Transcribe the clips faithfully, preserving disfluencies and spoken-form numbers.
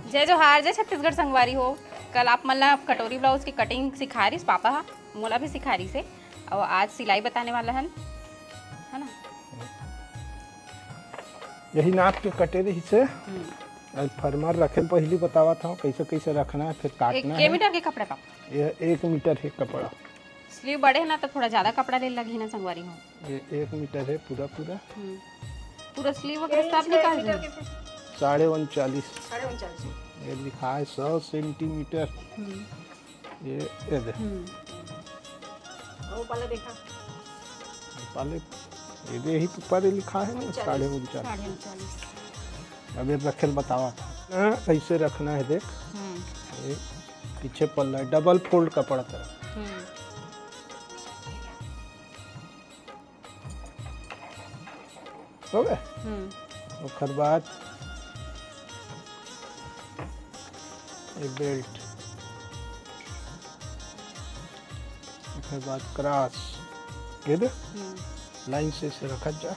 जय जोहार, जय छत्तीसगढ़ संगवारी हो। कल आप मन ला कटोरी ब्लाउज की कटिंग सिखा रहिस पापा हा, मोला भी सिखा रहिस हे। और आज सिलाई बताने वाला हन, है ना? यही नाप के कटे रहिस हे। हम्म। और फरमर रखे ल पहली बतावत हूँ, कैसे कैसे रखना है, फिर एक काटना के है। मीटर के कपड़ा पापा? ये एक मीटर है कपड़ा। स्लीव बड़े है ना, तो थोड़ा ज्यादा कपड़ा ले लगही ना संगवारी हो। ये एक मीटर है पूरा पूरा। हम्म। पूरा स्लीव वगैरह सब निकाल दे। साढ़े उनचालीस। साढ़े उनचालीस। ये लिखा है सौ सेंटीमीटर। हम्म। ये, ये दे। हम्म। वो वाला देखा। पाले, ये दे ही ऊपर लिखा है ना, उनचालीस। साढ़े उनचालीस। साढ़े उनचालीस। अब ये रखे ल बतावा था। हाँ, ऐसे रखना है, देख। हम्म। ये पीछे पल्ला है, डबल फोल्ड कपड़ा तरह। हम्म। हो गए? हम्म। ओकर बाद ये बेल्ट, ओकर बाद क्रॉस, ये दे? हम्म। लाइन से इसे रखत जा।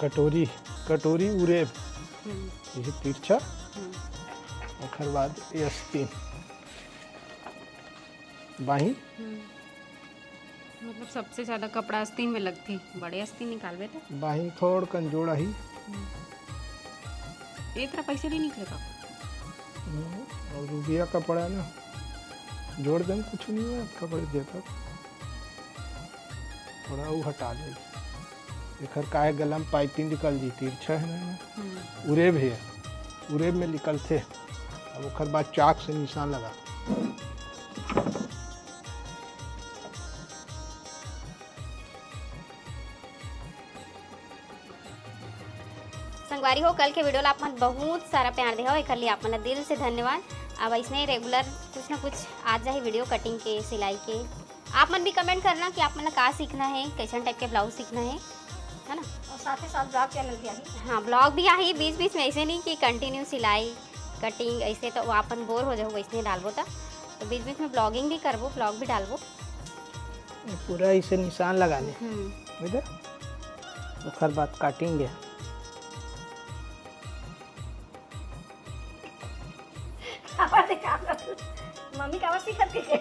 कटोरी, कटोरी उरेब, हम्म। ये तिरछा, हम्म। ओकर बाद ये अस्तीन, बाही। हम्म। मतलब सबसे ज्यादा कपड़ा अस्तीन में लगथे, बड़े अस्तीन निकालबे तो। बाही थोड़ कन जोड़ आही। हम्म। ए तरफ ऐसे नहीं निकले का? हम्म, और रुबिया कपड़ा है ना, जोड़ देम कुछ नहीं हुआ, कपड़े देता थोड़ा वो हटा दे। एकर काहे गला में पाइपिंग निकल जी, तिरछा है ना, हम्म। उरेब है, उरेब में निकलथे। अब ओकर बाद चाक से निशान लगा। संगवारी हो, कल के वीडियो ला आप मन बहुत सारा प्यार देहव, एकर लिए आप मन ला दिल से धन्यवाद। अब ऐसने रेगुलर कुछ ना कुछ आ जाही वीडियो, कटिंग के, सिलाई के। आप मन भी कमेंट करना कि आप मन ला का सीखना है, कैसन टाइप के ब्लाउज सीखना है, है ना? और साथ ही साथ ब्लॉग चैनल भी आही। हाँ, ब्लॉग भी आही बीच बीच में, ऐसे नहीं कि कंटिन्यू सिलाई कटिंग ऐसे तो वो आप मन बोर हो जाहू, वैसने डालबो त। तो बीच बीच में ब्लॉगिंग भी करबो, ब्लॉग भी डालबो। ये पूरा इसे निशान लगा ले। हम्म। बुझे? ओकर बाद काटेंगे। काबर देखा? मम्मी काबर सीखत के?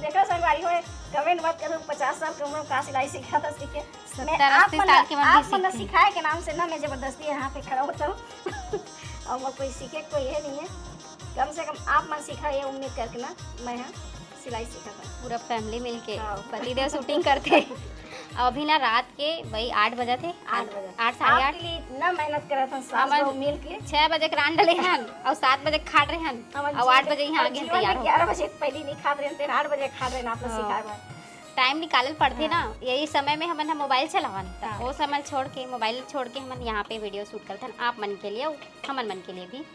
देखो संगवारी हो, कमेंट मत करो, पचास साल के उम्र में का सिलाई सीखा था, सीखे। मैं सत्तर आप अस्सी मन, साल के मन भी आप मन सीखे। सिखाए के नाम से ना मैं जबरदस्ती यहाँ पे खड़ा होता हूँ। और मैं कोई सीखे, कोई ये नहीं है। कम से कम आप मन सीखा, ये उम्मीद करके ना मैं यहाँ सिलाई सीखा था। पूरा फैमिली मिलके हाँ। पतिदेव शूटिंग करते। अभी ना रात के भाई आठ बजे थे, आठ बजे। आठ, साढ़े आठ। आपके लिए इतना मेहनत करा था सास हमन बहू मिल के। छह बजे के रांध डले हन और सात बजे खाट रहे हन हमन और आठ जीवन बजे यहाँ में, आगे जीवन में तैयार हो। ग्यारह बजे पहले नहीं खात रहे थे, आठ बजे खात रहे ना, आप लोग हाँ। सिखाए बार। टाइम निकालल पड़थे हाँ। ना, यही समय में हमन ह मोबाइल चलावन, त हाँ। वो समय छोड़ के, मोबाइल छोड़ के हमन यहाँ पे वीडियो शूट करथन आप मन के लिए, हमन मन के लिए भी।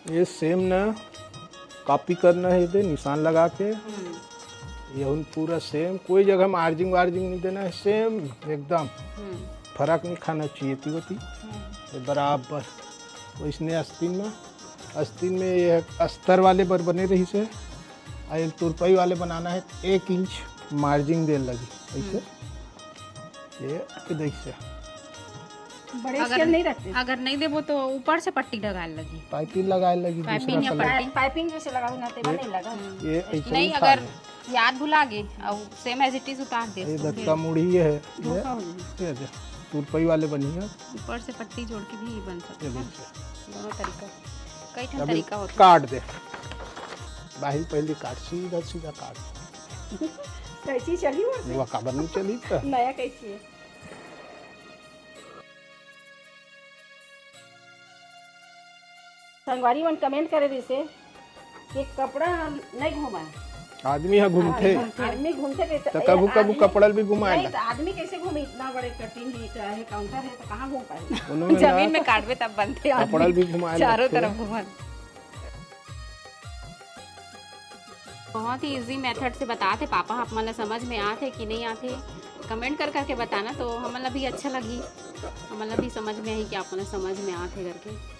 ये सेम ना कॉपी करना है, दे निशान लगा के। हम्म। ये उन पूरा सेम, कोई जगह मार्जिंग वार्जिंग नहीं देना है, सेम एकदम हम्म। फर्क नहीं खाना चाहिए थी होती। हम्म। ये बराबर वैसने आस्तीन में, आस्तीन में ये अस्तर वाले बर बने रहिस हे, और ये तुरपई वाले बनाना है, एक इंच मार्जिंग दे लगी ऐसे। हम्म। ये इधर से बड़े अगर, स्केल नहीं रखते। अगर नहीं देबो तो ऊपर से पट्टी लगाए लगी। पाइपिंग लगाए लगी, पाइपिंग दूसरा या कलर। पट्टी। पाइपिंग जैसे लगाओ ना, तेरा हम्म। नहीं लगा। हम्म। ये ऐसे नहीं, उठा अगर ले। याद भुला गे, और same as it is उतार दे ये इसको, धक्का फिर मुड़ी ये है, ये, धोखा हो जाएगा। ये दे, तुरपई वाले बनी है। ऊपर से पट्टी जोड़ के भी बन सकता ये है। देख से। दोनों तरीका, कई ठन अभी तरीका होता है। काट दे, बाहिर पहले काट, सीधा सीधा काट। कैंची चली वो? वो काबर नहीं चली तो? नया कैंची है। संगवारी मन comment करे रहिसे कि कपड़ा नहीं घुमाए। आदमी ह घूमथे। आदमी घूमथे के त कभू कभू आदमी कपड़ा ल भी घुमाए नहीं ला। त आदमी कैसे घूमे? इतना बड़े cutting ही का है, counter है, तो कहाँ घूम पाए? जमीन में काटबे तब बनथे आदमी। कपड़ा ल भी घुमाए चारों तरफ घूमन। बहुत ही ईजी मेथड से बताथे पापा, आप मन ला समझ में आथे कि नहीं आथे, कमेंट कर करके बताना, तो हमन ला भी अच्छा लगही, हमन ला भी समझ में आही कि आप मन ला समझ में आथे करके।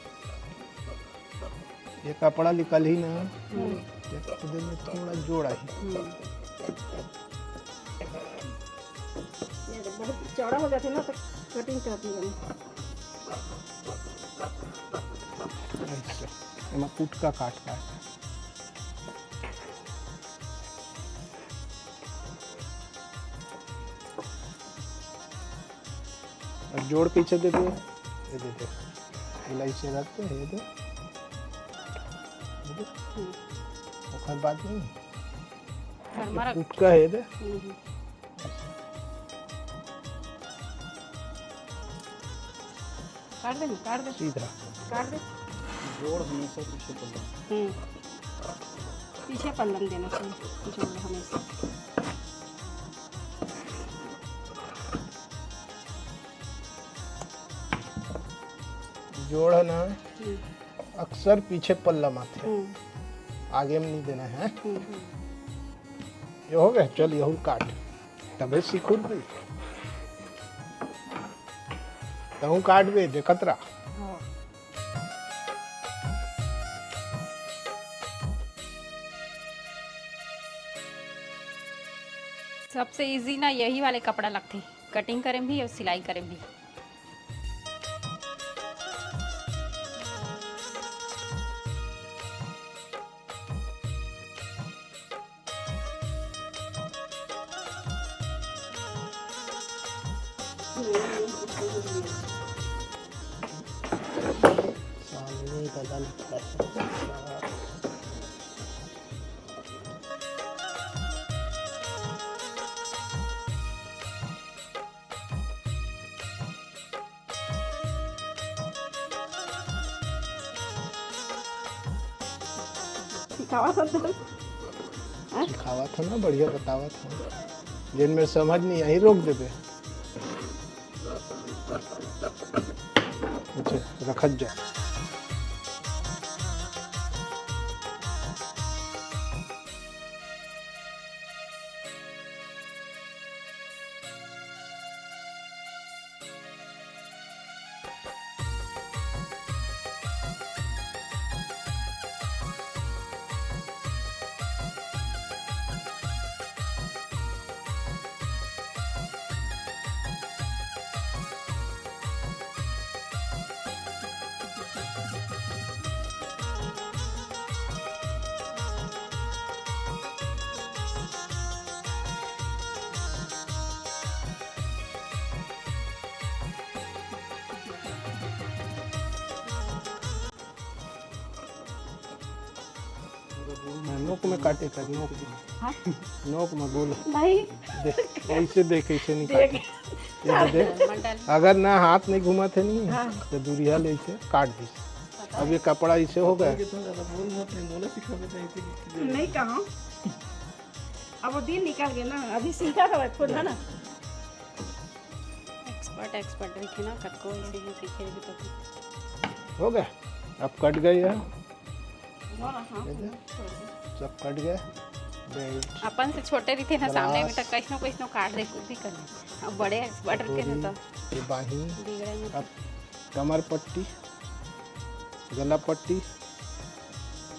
ये कपड़ा निकलही ना, हम्म। ये खुदे में थोड़ा जोड़ आही। हम्म। ये बहुत चौड़ा हो जाथे ना, तो कटिंग करत नहीं बने। ऐसे एमा पुटका काट काट। अब जोड़ पीछे दे दे, ये दे दे, इलायची रख दे, ये दे, ये दे। ओकर बाद नहीं, हर मरक। पुटका है दे। हम्म, हम्म। काट दे ना, काट दे। सीधा। काट दे। जोड़ हमेशा पीछे पल्ला। हम्म। पीछे पल्ला में देना चाहिए, जोड़ हमेशा। जोड़ है ना, हम्म। अक्सर पीछे पल्ला माथे। हम्म। आगे में नहीं देना है। हम्म, हम्म। ये हो गया, चल यहू काट, तबे सीखू भाई। तहू काट बे, देखत रहा। हाँ। सबसे इजी ना यही वाले कपड़ा लगथे, कटिंग करे में भी और सिलाई करे में भी। सामने बदल। सिखावत हन तो। हाँ? सिखावत हन ना, बढ़िया बतावत हन। जिन में समझ नहीं आई, रोक देबे। अच्छा, रखत जा। नोक में काटे कर, नोक में। हाँ? नोक में गोल। नहीं। देख, ऐसे देख, ऐसे नहीं देख। काटे। ये तो देख। मटन। अगर ना हाथ नहीं घुमा थे नहीं, हाँ। तो दूरिया ले इसे काट दी। अब ये कपड़ा इसे हो गया। नहीं कहा। अब वो दिन निकल गया ना, अभी सीखा था खुद, है ना? एक्सपर्ट, एक्सपर्ट रहिथे ना, कतको ऐसे ही सीखे रहिथे तो। हो गया, अब कट गई है। हाँ, हाँ, ये दे। सब कट गया। बेल्ट। अपन से छोटे रहिथे ना, सामने में ग्लास। तो कैसनो कैसनो काट दे, कुछ भी कर ले। अब बड़े एक्सपर्ट रहिथे ना कटोरी, तो ये बाही। बिगड़े में अब कमर पट्टी, गला पट्टी।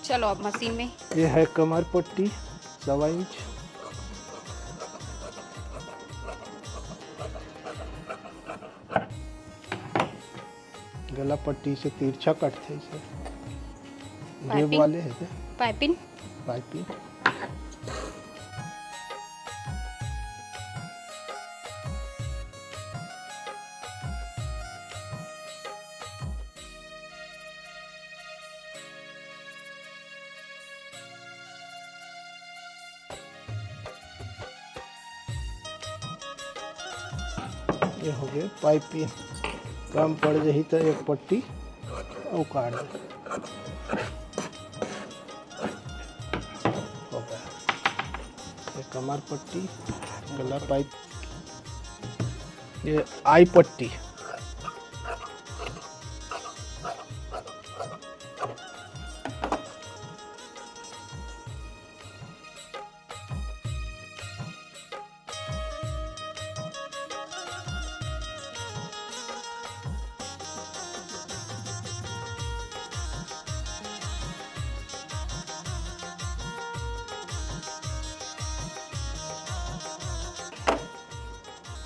चलो अब मशीन में। ये है कमर पट्टी, सवा इंच। गला पट्टी से तिरछा कटथे इसे। जेब पाइपिंग। वाले है ते? पाइपिंग। पाइपिंग। ये हो गए पाइपिंग, कम पड़ जाही तो एक पट्टी अउ काट दे। हो गया। ये कमर पट्टी, गला पाइप, ये आई पट्टी।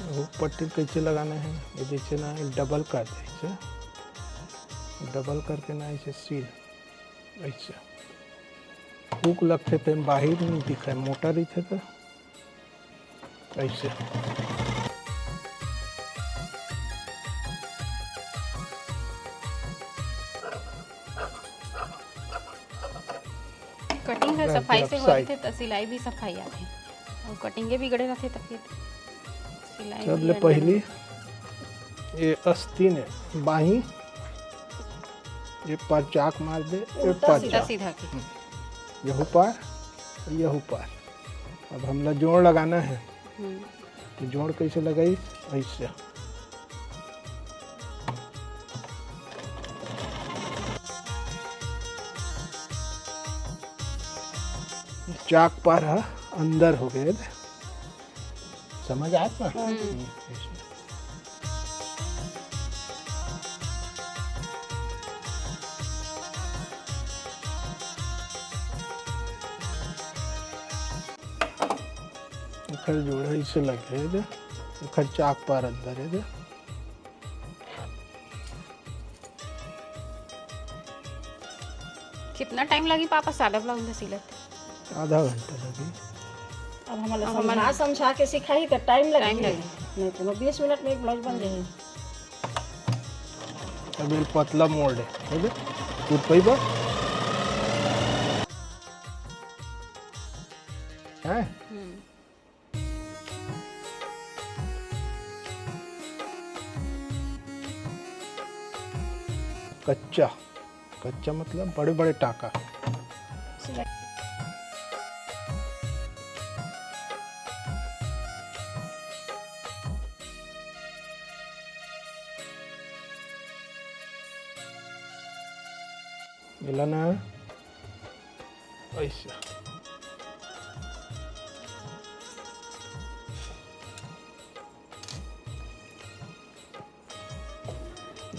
हुक पट्टी कैसे लगाना है, ये जैसे ना, एक डबल कर दे, ऐसे डबल करके ना, ऐसे सील, ऐसे हुक लगथे, तेन बाहिर नहीं दिखे, मोटा रहिथे त ऐसे। कटिंग ह बस सफाई से हो side। रहिथे, त सिलाई भी सफाई आथे। अउ कटिंगे बिगड़े रहिथे, त फिर सिलाई भी सबले अंडे पहली रहथे। ये अस्तीन हे, बाही, ये पार चाक मार दे, ये उल्टा पार सीधा चाक। सीधा के। यहू पार, यहू पार। अब हमला जोड़ लगाना है। हम्म। तो जोड़ कैसे लगाई? ऐसे। चाक पार ह अंदर हो गए। समझ आत ना? हम्म। हम्म, ऐसे। एखर जोड़ ऐसे लगे हे दे, एखर चाक पार अंदर हे दे। कितना टाइम लगी पापा सादा ब्लाउज में सिलत? आधा घंटा लगी। अब हमला अब हमन समझा समझा के सिखाही त टाइम टाइम लगही। लगही। नहीं तो बीस मिनट में एक ब्लाउज बन जाही। अब ये पतला मोड़ है, ठीक है? कुरपई बा। हैं? हम्म। कच्चा, कच्चा मतलब बड़े बड़े टाका। मिला ना, ऐसे।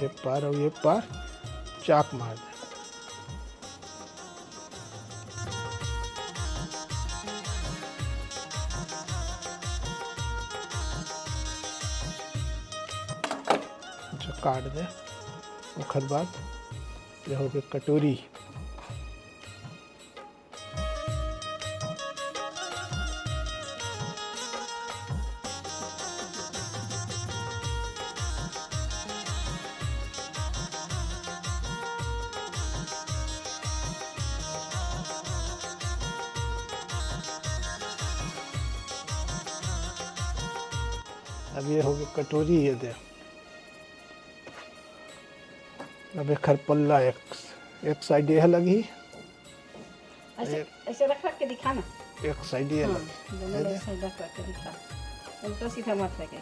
ये पार और ये पार चाक मार दे। अच्छा, काट दे। ओकर बाद ये हो गए कटोरी। अब ये हो गए कटोरी, ये दे। अब एखर पल्ला एक, एक साइड यह लगही। ऐसे, एक ऐसे रख रख के दिखा ना। एक साइड ये हाँ, लग। दोनों ये लोग दे। साइड रख रख के दिखा। उल्टा सीधा मत रखे।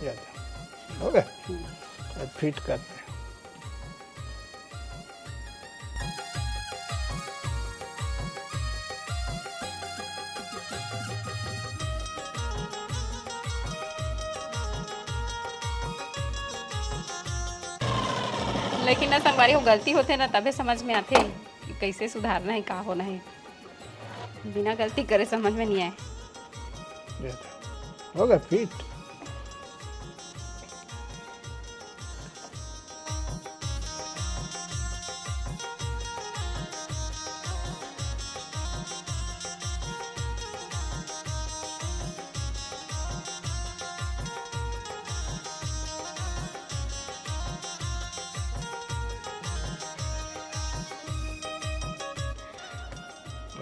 ये दे। हो गए? हम्म। अब फिट कर दे। लेकिन ना संगवारी हो, गलती होथे ना, तभे समझ में आथे कि कैसे सुधारना है, का होना है। बिना गलती करे समझ में नहीं आए। ये दे। हो गया फिट।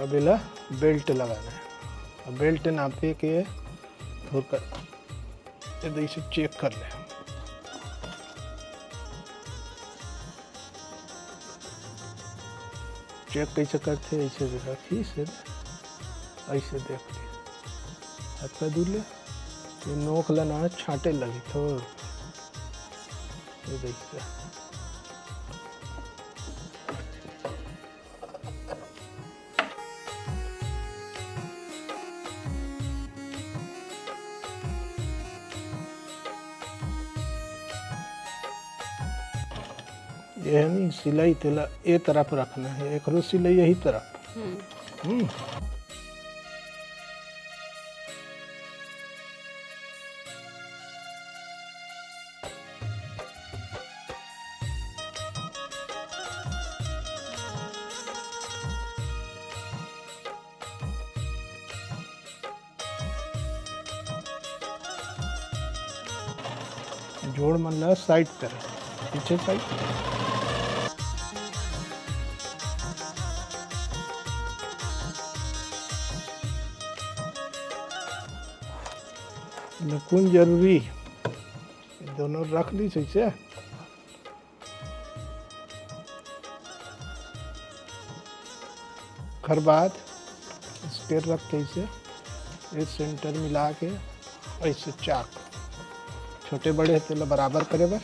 अब एला बेल्ट लगाना है। अब बेल्ट नापे के थोड़ा ये दे, इसे चेक कर ले। चेक कैसे करथे, ऐसे रखी से, ऐसे देख ले। हाथ पे दूर ले, ये नोक ला ना छांटे लगी थोड़। ये देख ले। ये है नहीं, सिलाई तेला ए तरफ रखना है, एकरो सिलाई यही तरफ। हम्म। हम्म। जोड़ मन ला साइड कर, पीछे साइड। नकुन जरूरी, दोनों रख ली सही से। ओकर बाद इसके रख के इसे, ये सेंटर मिला के ऐसे चाक छोटे बड़े तेला बराबर करे बर।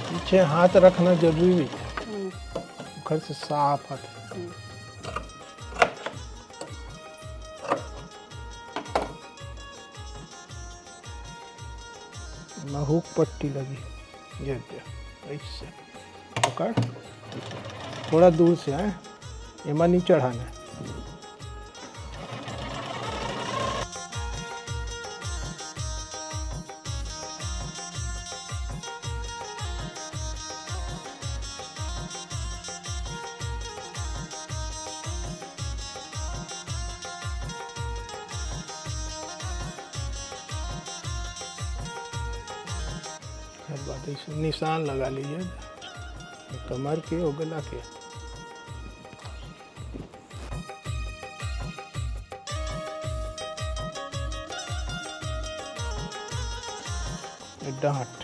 पीछे हाथ रखना जरूरी है, हम्म। ओखर से साफ आथे। हम्म। महूक पट्टी लगी, ये दे, ऐसे पकड़, थोड़ा दूर से है, एमा नहीं चढ़ाना है। हर बात ऐसे निशान लगा लीजिए, कमर के और गला के। डांट।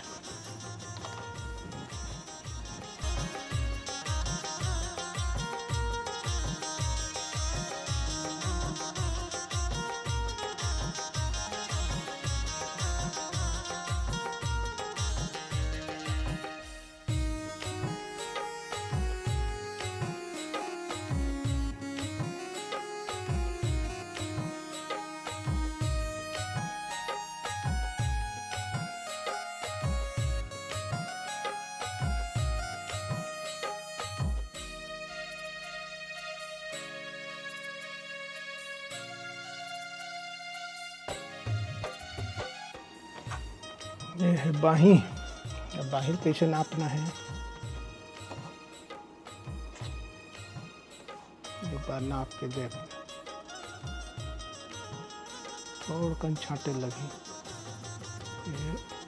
ये है बाही। अब बाही कैसे नापना है, एक बार नाप के देख ले। थोड़कन छांटे लगी। ये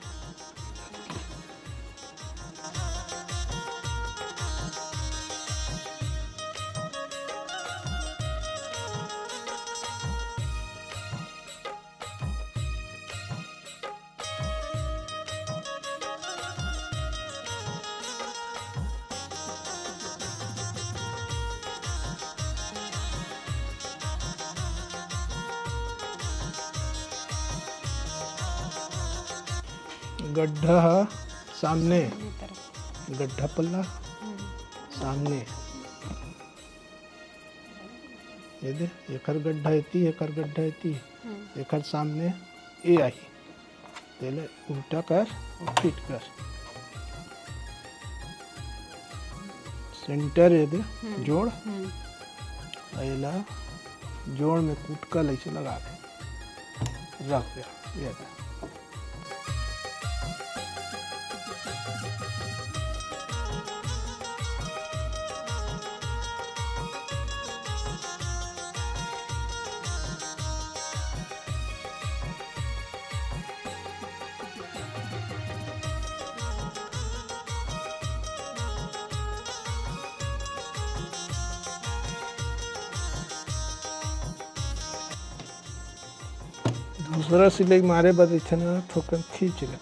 गड्ढा ह सामने, सामने तरफ। गड्ढा पल्ला हम्म। सामने। ये दे, एकर गड्ढा एती, एकर गड्ढा एती, हम्म। एकर सामने ए आही। तेला उल्टा कर और फिट कर। सेंटर ये दे, हम्म। जोड़। हम्म। एला जोड़ में कुटका लइसे लगा दे। रख दे, ये दे। दूसरा सिलाई मारे बर रहिथे ना, थोकन खींच ले।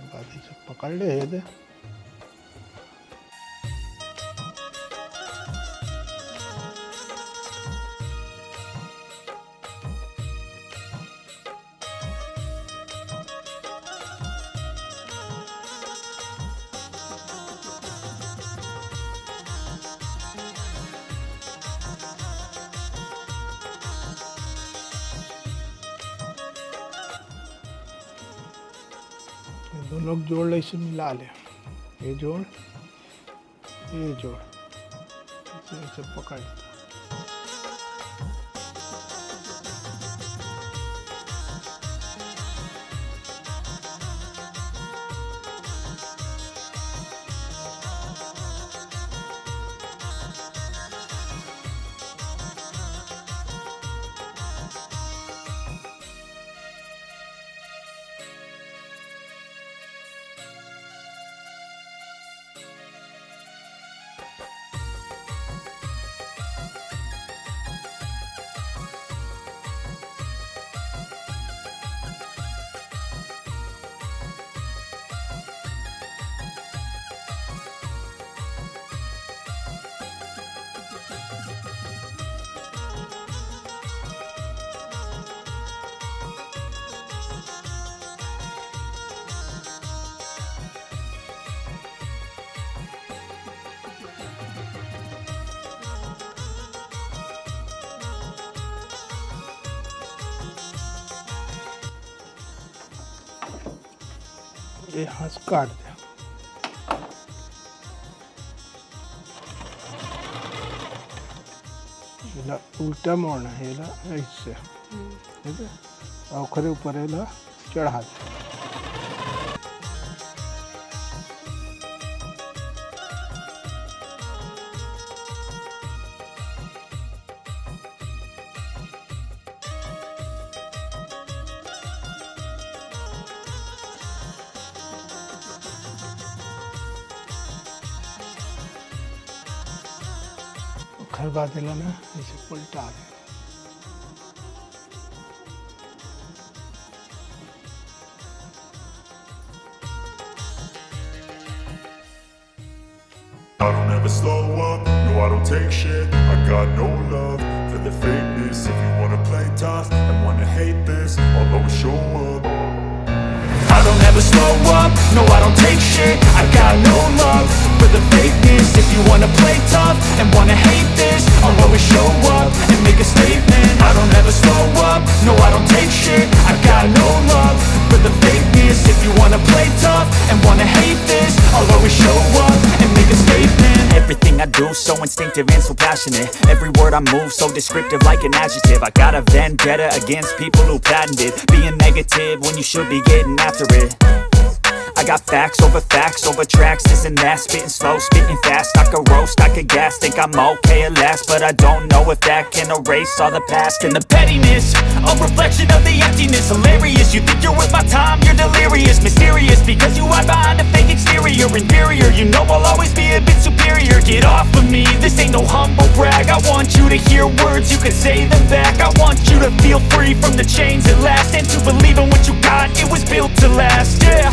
बाद ये सब पकड़ ले हे दे। ये दोनों जोड़ ले, इसे मिला ले। ये जोड़, ये जोड़, इसे, इसे पकड़। ये हाथ काट दे। एला उल्टा मोड़ना हे, एला ऐसे, हम्म। ठीक है? और ओकरे ऊपर एला चढ़ा दे। ओखर बाद एला ना ऐसे पलटा दे। I don't ever slow up, no, I don't take shit. I got no love for the fakeness. If you wanna play tough and wanna hate this, I'll always show up. I don't ever slow up, no, I don't take shit. I got no love for the fakeness. If you wanna play tough and wanna hate this, I'll always show up and make a statement. I don't ever slow up, no, I don't take shit. I got no love for the fakeness. If you wanna play tough and wanna hate this, I'll always show up and make a statement. Everything I do so instinctive and so passionate. Every word I move so descriptive like an adjective. I got a vendetta against people who patented being negative when you should be getting after it. I got facts over facts over tracks, this and that. Spitting slow, spitting fast. I could roast, I could gas. Think I'm okay at last, but I don't know if that can erase all the past and the pettiness. A reflection of the emptiness. Hilarious, you think you're worth my time, you're delirious. Mysterious, because you hide behind a fake exterior. Inferior, you know I'll always be a bit superior. Get off of me, this ain't no humble brag. I want you to hear words, you can say them back. I want you to feel free from the chains at last, and to believe in what you got, it was built to last, yeah.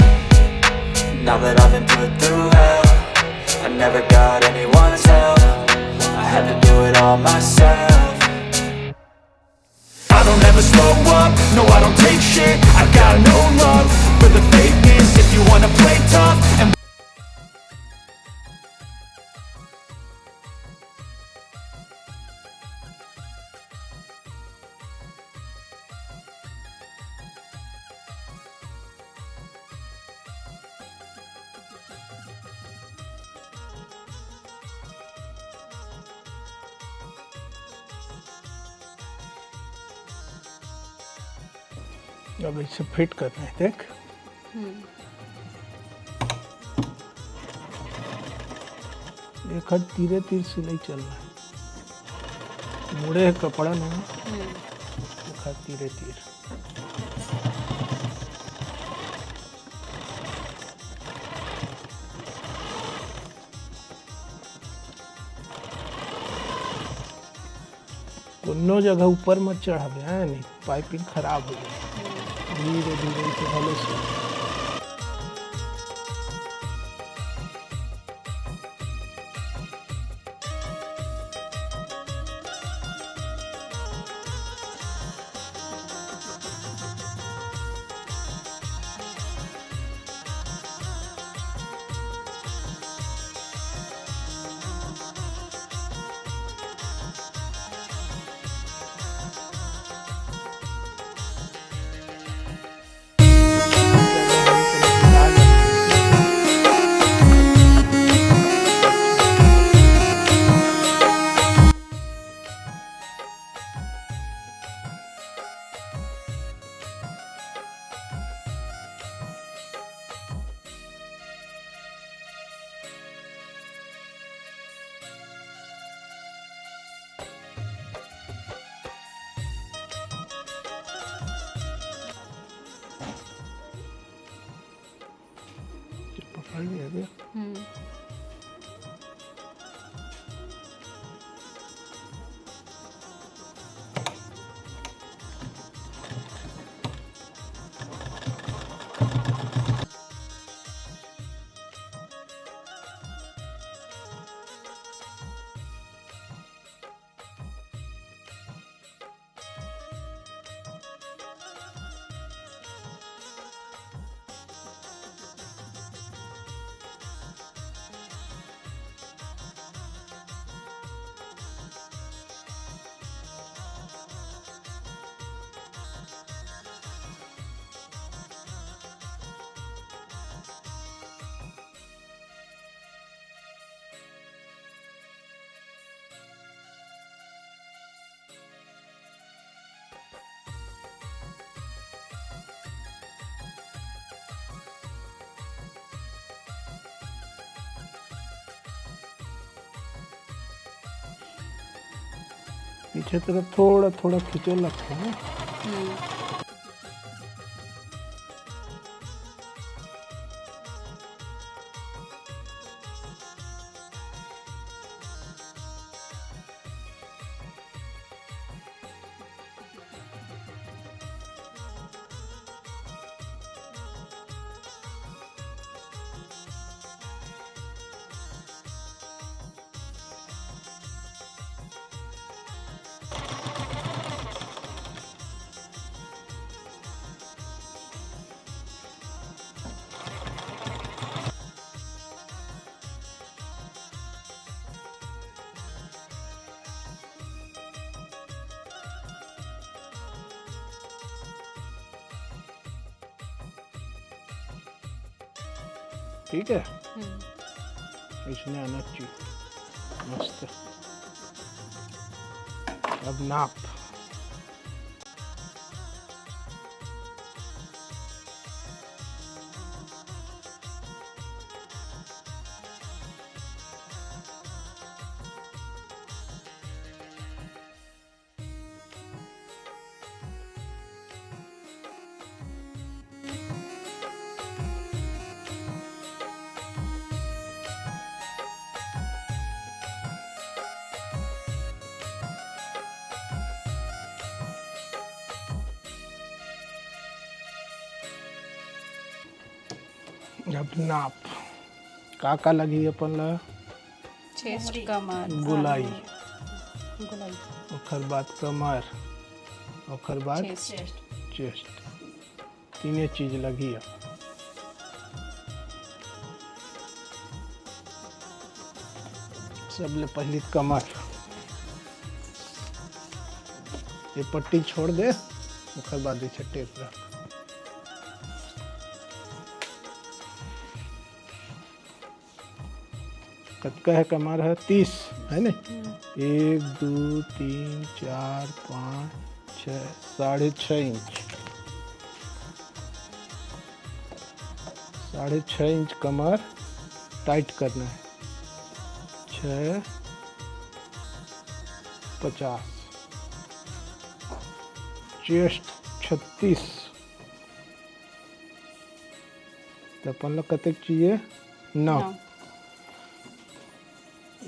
Now that I've been put through hell, I never got anyone's help. I had to do it all myself. I don't ever slow up, no, I don't take shit. I got no love for the fakeness. If you wanna play tough and अब इसे fit करना है, देख। हम्म। एखर तीरे तीर सिलाई चलना है। मुड़े हे कपड़ा ना, हम्म। एखर तीरे तीर। कोनो जगह ऊपर मत चढ़ाबे, हाँ, नहीं, पाइपिंग खराब हो जाए। धीरे धीरे इसे घलो से। हम्म। पीछे तरफ थोड़ा थोड़ा खींचे लगथे ना। हम्म। ठीक है, हम्म। इसमें आना चाहिए। मस्त। अब नाप। अब नाप का का लगही अपन ला? चेस्ट, कमर, गोलाई। गोलाई। ओखर बाद कमर, ओखर बाद चेस्ट। चेस्ट। तीने चीज लगही अब। सबले पहिली कमर, ये पट्टी छोड़ दे, ओखर बाद ये टेप रख। कतका है कमर है? तीस, है ना? हम्म। एक, दो, तीन, चार, पाँच, छः, साढ़े छः इंच। साढ़े छः इंच कमर टाइट करना है। छः पचास। चेस्ट छत्तीस। तो अपन ला कतेक चाहिए? नौ। नौ।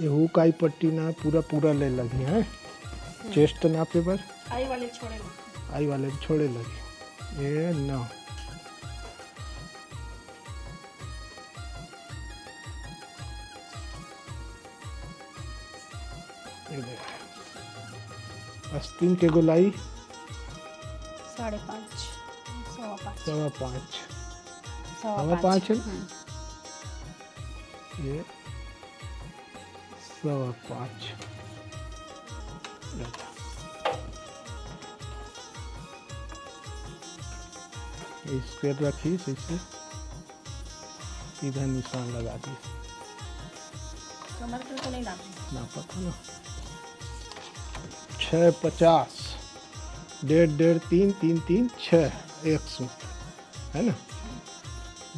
एहू काई पट्टी ना पूरा, पूरा ले लगही, हैं? हम्म। चेस्ट नापे बर। आई वाले छोड़े लगही। आई वाले छोड़े लगही। ये नौ। ये दे। आस्तीन के गोलाई? साढ़े पाँच, सवा पाँच। सवा पाँच। सवा सवा पाँच। पाँच है ना? हम्म। ये सवा पाँच। ये स्क्वायर रखी, सही से सीधा निशान लगा दी। कमर के तो नहीं नापी। नापा था ना। छः पचास, डेढ़, डेढ़, तीन, तीन, तीन, छः, एक सूत, है ना?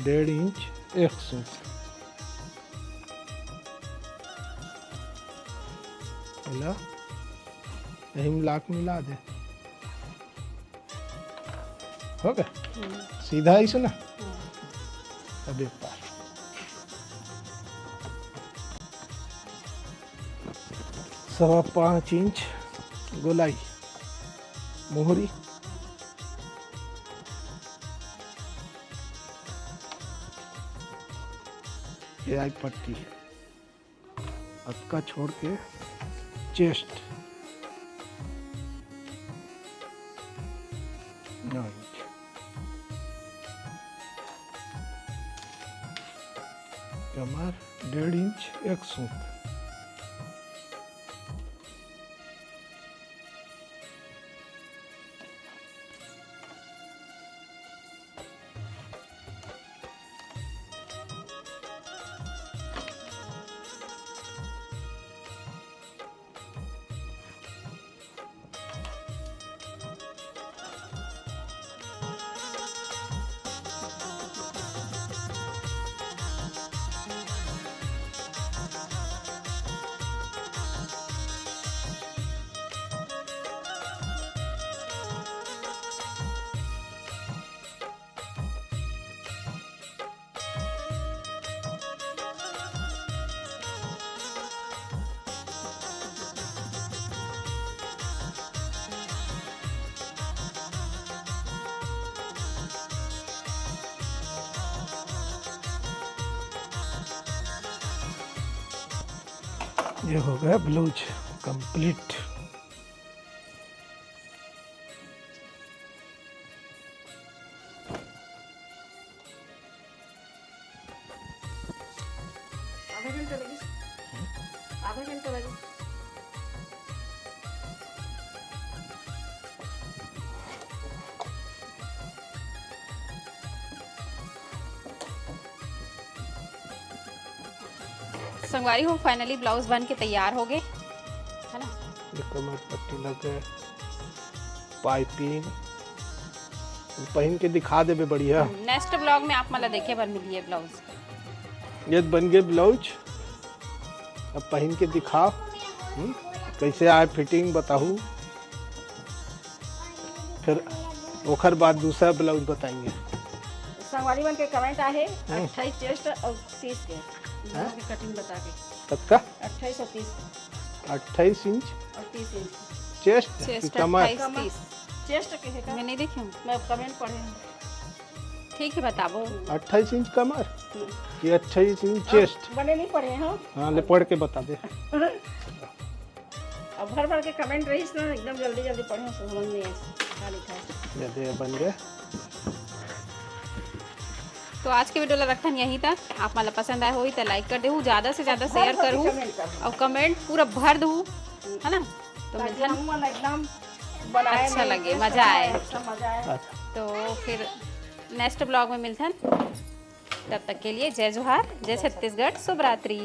डेढ़ इंच एक सूत। पहला यही में लाक मिला दे। हो गया? हम्म। सीधा ही सुना? हम्म। अब एक बार। सवा पाँच इंच गोलाई मोहरी, ये आई पट्टी, अतका छोड़ के चेस्ट नौ इंच, कमर डेढ़ इंच एक सूत। ये हो गया ब्लाउज कंप्लीट। आधा घंटा लगी, आधा घंटा लगी। संगवारी हो, finally blouse बन के तैयार हो गए, है ना? ये कमर पट्टी लग गए, पाइपिंग पहन के दिखा देबे बढ़िया। नेक्स्ट ब्लॉग में आप मन ला देखे बर मिली ये ब्लाउज। ये बन गए ब्लाउज, अब पहन के दिखाओ, हम्म, कैसे आए फिटिंग बताहू, फिर ओखर बाद दूसरा ब्लाउज बताएंगे। संगवारी मन के कमेंट आहे हम्म। अट्ठाईस चेस्ट और तीस के, दोनों हाँ? के कटिंग बता के। कतका? अट्ठाईस और तीस। अट्ठाईस इंच और तीस इंच। चेस्ट की चेस्ट कमर? अट्ठाईस कमर। तीस। चेस्ट के है का? मैं नहीं देखी हूँ। मैं कमेंट पढ़े हूँ। ठीक है, बताबो। अट्ठाईस इंच कमर हम्म। कि अट्ठाईस इंच अब चेस्ट? बने नहीं पढ़े हो। हाँ, ले पढ़ के बता दे। अब भर भर के कमेंट रहीस ना, एकदम जल्दी जल्दी पढ़े, समझ नहीं आए का लिखा है। ये दे, बन गए। तो आज के वीडियो ला रखन यहीं तक। आप मन ला पसंद आए होही त लाइक कर देहू, ज्यादा से ज्यादा भर शेयर भर के करहू कमेंट करहू। और कमेंट पूरा भर दहू, है ना? तो ताकि मिलथन। हम मन एकदम बनाए अच्छा में लगे, इंटरेस्ट मजा आए। अच्छा मजा आए। अच्छा। तो फिर नेक्स्ट ब्लॉग में मिलथन, तब तक के लिए जय जोहार, जय छत्तीसगढ़, शुभ रात्रि।